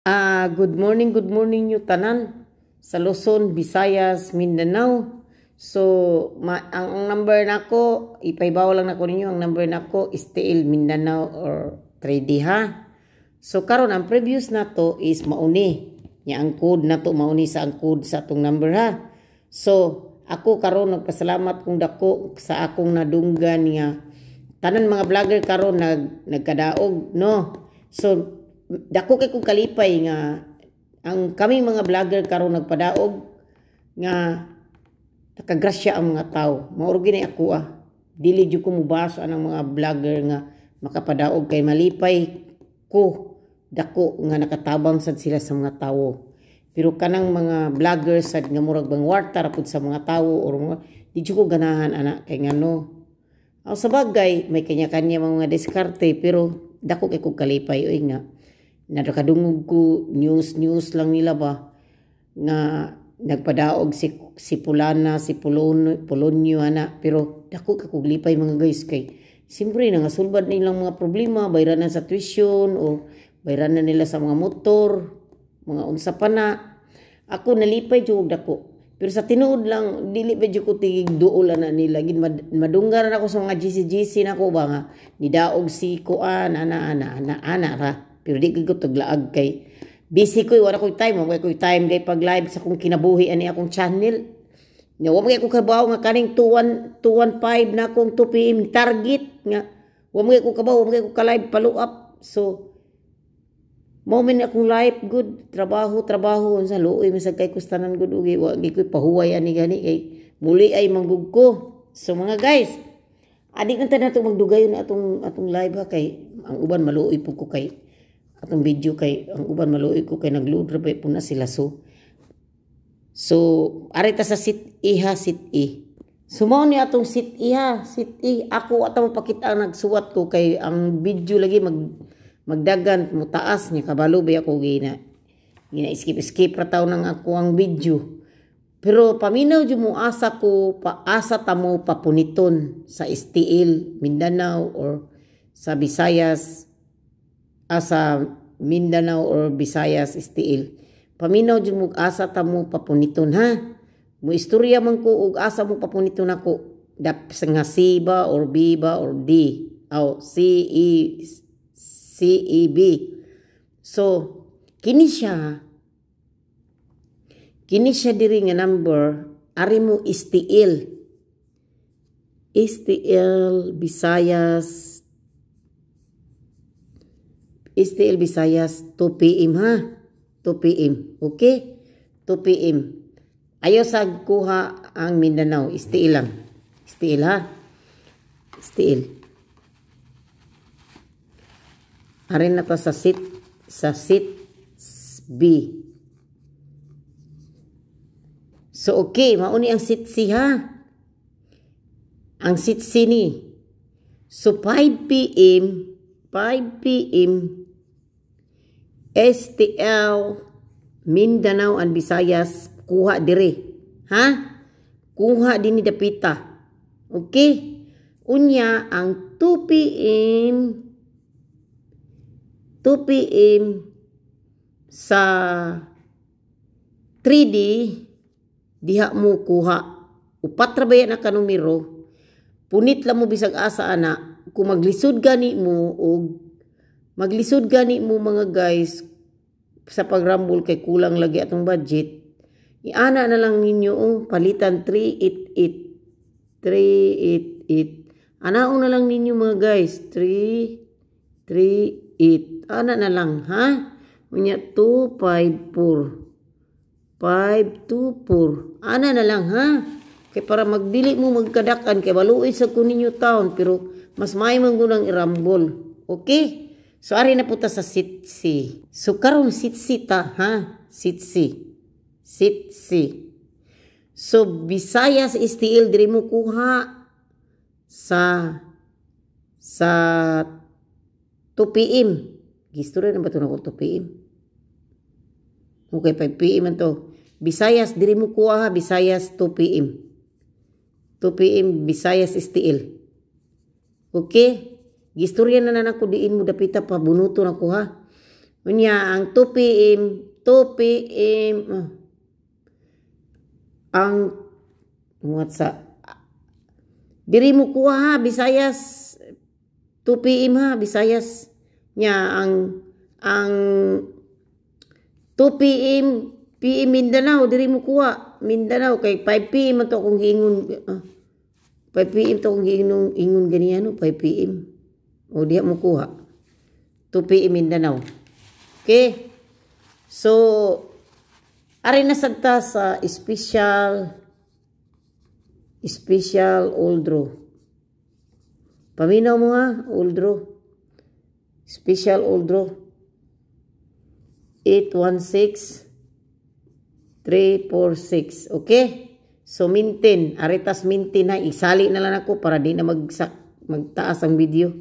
Good morning nyo tanan sa Luzon, Visayas, Mindanao. So, ang number nako, ipaibaw lang nako ninyo, ang number nako is TL Mindanao or 3D ha. So, karon ang previous nato is mauni. Nya ang code nato mauni sa ang code sa atong number ha. So, ako karon nagpasalamat kong dako sa akong nadunggan nga tanan mga vlogger karon nagkadaog, no. So, dako kay kong kalipay nga ang kami mga vlogger karon nagpadaog nga nakagrasya ang mga tao. Mao ra gini ako ah. Dili jud ko mubasa ang mga vlogger nga makapadaog kay malipay ko dako nga nakatabang sad sila sa mga tawo. Pero kanang mga vlogger sad nga murag bang warta ra pud sa mga tawo or mga, di jud ko ganahan ana kay ngano. Aw, sa bagay may kanya-kanya mga diskarte, pero dako kay kog kalipay oy nga nakadungog ko news news lang nila ba nga nagpadaog si si Pulana, si Polonio, Polonio ana, pero dako ka kog lipay, mga guys, kay siyempre nangasulbad nilang mga problema, bayranan sa tuition o bayranan nila sa mga motor, mga unsa pa na. Ako nalipay jud dako. Pero sa tinuod lang, dili ba jud ko tigig duol na nila. Gin madunggaran ako sa mga GC-GC nako ba nga nidaog si kuan ana ana ana ana ra. Pero di ko taglaag kay busy ko, wala ko'y time, wala ko'y time kay pag live sa akong kinabuhi ani akong channel. Nya wa man ko kabaw nga kaning 21 215 na akong 2 PM target nga wa man ko kabaw, wa man ko ka live follow up. So mao man akong life good, trabaho trabaho unsa luoy man sad kay kustanan gud ugi wa gi ko pahuway ani gani kay muli ay manggug ko. So mga guys, adik na ta nato magdugayon atong atong live ha, kay ang uban maluoy pud ko kay atong video, kay ang uban maluoy ko kay nagload ra po na sila. So ari ta sa seat E ha, seat E. So mao ni atong seat E ha, seat E. Ako ato mapakita ang nagsuwat ko kay ang video lagi magdagan mo taas niya, kabalo ba ako gina skip skip ra taw nang ako ang video. Pero paminaw jud mo asa ko paasa ta mo papuniton sa STL Mindanao or sa Visayas, asa Mindanao or Visayas STL. Paminaw jud mo asa ta mo papuniton ha. Mo istorya man ko og asa mo papuniton ako. Dap sa nga C ba or B ba or D. Aw, C E C E B. So kini siya diri nga number, ari mo STL. STL Visayas, STL Visayas 2 PM ha. 2 PM. Okay? 2 PM. Ayaw sa kuha ang Mindanao. STL lang. STL ha. STL. Arin na to sa seat B. So okay, mauni ang seat C ha. Ang seat C ni. So 5 PM, 5 PM STL Mindanao and Visayas kuha dire. Ha? Kuha dinhi dapita. Okay? Unya ang 2 PM, 2 PM sa 3D diha mo kuha. Upat ra ba na ka numero? Punit lang mo bisag asa ana. Kung maglisod gani mo og maglisod gani mo, mga guys, sa pagrambol kay kulang lagi atong budget, iana na lang ninyo oh, palitan 388, 388. Anaon na lang ninyo, mga guys, 3 3 8, ana na lang ha. Unya 2 5 4, 5 2 4, ana na lang ha, kay para magdili mo magkadakan kay maluoy sa ko ninyo taon, pero mas may man gunang irambol. Okay, so ari na puta sa seat C. So karon seat C ta ha, seat C, seat C. So Visayas STL diri mo kuha sa 2 PM. Gistorya na ba ito na 2 PM? Okay, 5 PM man to. Visayas, diri mo kuha ha, Visayas 2 PM. 2 PM, Visayas STL. Okay? Gistorya na na nako diin mo dapita pa bunuto na ko ha. Unya ang 2 PM, 2 PM, ang what's sa diri mo kuha ha, Visayas, 2 PM ha, Visayas. Nya ang 2 PM PM Mindanao, diri mo kuha Mindanao kay 5 PM to akong giingon, 5 PM to akong giingon ingon ganiya no, 5 PM o diha mo kuha 2 PM Mindanao. Okay, so ari na sad ta sa special, special all draw. Paminaw mo ha, all draw, special all draw, 816 346. Okay? So maintain, ari tas maintain na, isali na lang ako para di na magtaas ang video.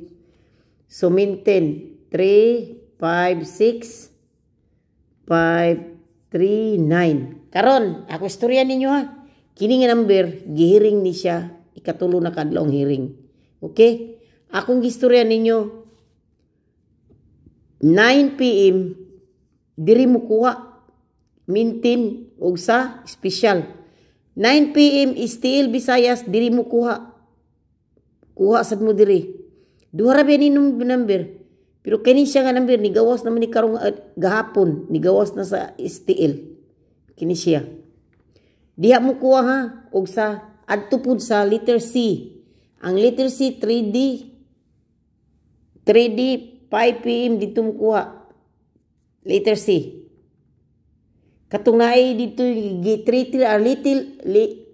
So maintain 3 5 6 5 3 9. Karon, ako istorya ninyo ha. Kini nga number gihiring ni siya, ikatulo na kadlaw ang hearing. Okay? Akong gistorya ninyo, 9 PM diri mo kuha maintain og sa special. 9 PM STL Visayas, diri mo kuha. Kuha sad mo diri. Duha ra ni number. Pero kini siya nga number ni gawas naman ni karong gahapon, ni gawas na sa STL. Kini siya. Diha mo kuha ha og sa adto pud sa letter C. Ang letter C, 3D, 3D, 5 PM dito mo kuha. Letter C. Katong naay dito gi 3 a little li,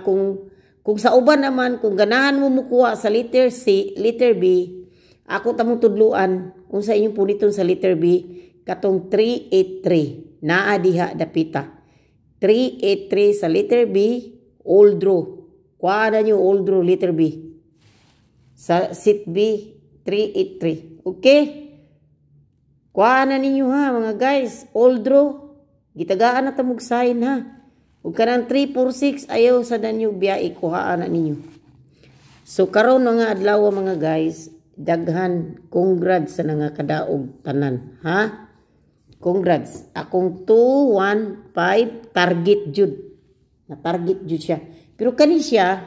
kung sa uban naman, kung ganahan mo mukuha sa letter C, letter B, ako tamong tudluan unsa inyong puniton sa letter B, katong 383 naa diha dapita. 383 sa letter B, all draw. Kuha na nyo all draw letter B. Sa seat B, 383. Okay? Kuha na ninyo ha, mga guys. All draw. Gitagaan na tamog sign ha. Ug kanang 346 ayaw sa danyo biya, kuhaan na ninyo. So karon mga adlaw, mga guys, daghan congrats sa nga kadaog tanan ha. Congrats. Akong 2 1 5 target jud. Na target jud siya. Pero kani siya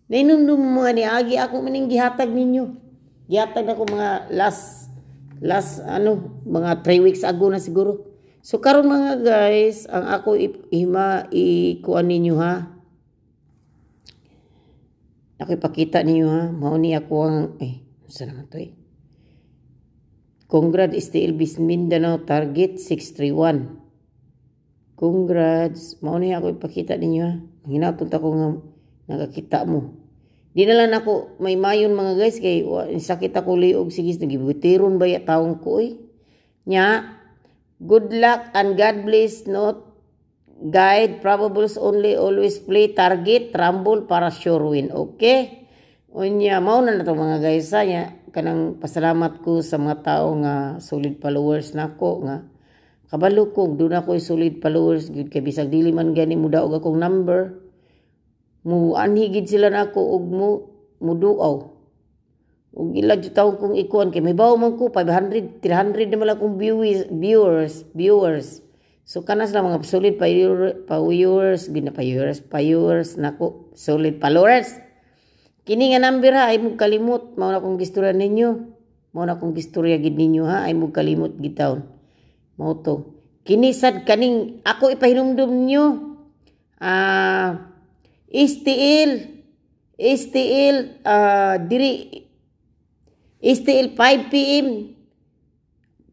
nainumdum mga niagi ako maning gihatag ninyo. Gihatag ako mga last last ano, mga 3 weeks ago na siguro. So karon, mga guys, ang ako ihima ikuan ninyo ha. Ako ipakita ninyo ha. Mao ni ako ang unsa naman to eh. Congrats STL Mindanao target 631. Congrats. Mao ni ako ipakita ninyo ha. Hinatot ako nga nakakita mo. Di na lang ako may mayon, mga guys, kay sakit ako liog, sige nagibutiron ba ya taong ko eh. Nya, good luck and God bless. Not guide, probables only, always play target, rumble para sure win. Okay? Unya, mao na to, mga guys, nya kanang pasalamat ko sa mga tao nga solid followers nako, nga kabalo ko duna ko solid followers gud, kay bisag dili man gani mo daog akong number, mu anhi gid sila nako ug mo muduaw ug ila jud taon kong ikuan, kay may bawo man ko 500 300 naman akong viewers viewers viewers. So kana sila mga solid pa viewers, gina pa viewers, pa viewers nako, solid followers. Kini nga number ha, ay mo kalimot. Mao na akong gistorya ninyo, mao na akong gistorya gid ninyo ha, ay mo kalimot gid taon. Mao to kini sad kaning ako ipahinumdum ninyo, STL STL, diri STL 5 PM,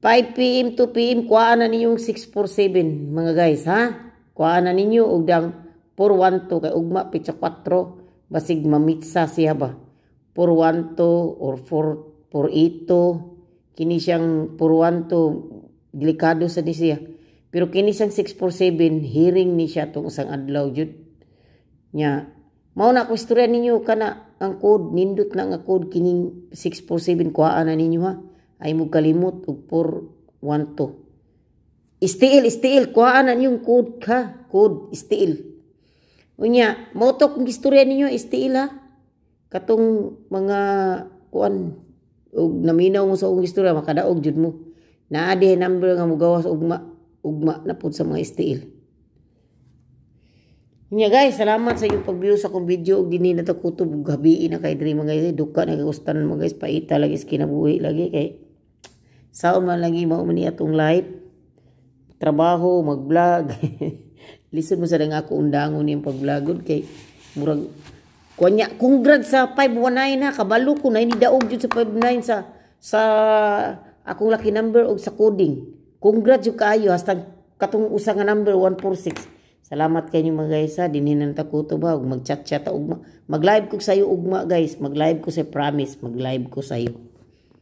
5 PM, 2 PM, kuhaan na ninyong 647, mga guys ha. Kuhaan na ninyo og dang 412 kay ugma pitsa 4, basig mamitsa siya ba, 412 or 4 482. Kini siyang 412, delikado sa ni siya, pero kini siyang 647, hearing ni siya tong usang adlaw jud. Nya mao na ako istorya ninyo kana ang code, nindot na nga code kining 647, kuhaan na ninyo ha, ay mo kalimot og 412. STL STL, kuhaan na ninyong code ka, code STL. Unya mao to kung istorya ninyo STL ha, katong mga kuan og naminaw mo sa akong istorya, makadaog jud mo. Naa diay number nga mugawas ugma, ugma na pud sa mga STL. Nya guys, salamat sa inyong pag-view sa akong video ug dinhi na ta kutob ug gabii na kay diri, mga guys. Duka na kagustan, mga guys, paita lagi sa kinabuhi lagi kay saon man lagi, mao man ni atong life. Trabaho, mag-vlog. Lisod mo sa nga ako undangon yung pag-vlogon kay murag kunya. Congrats sa 519 ha, kabalo ko na ini daog jud sa 59 sa akong lucky number og sa coding. Congrats jud kaayo hasta katong usa nga number 146. Salamat kayo, mga guys, ha. Dinhi na ta kutob ha. Ug mag-chat-chat ugma. Mag-live ko sayo ugma, guys. Mag-live ko sa promise. Mag-live ko sayo.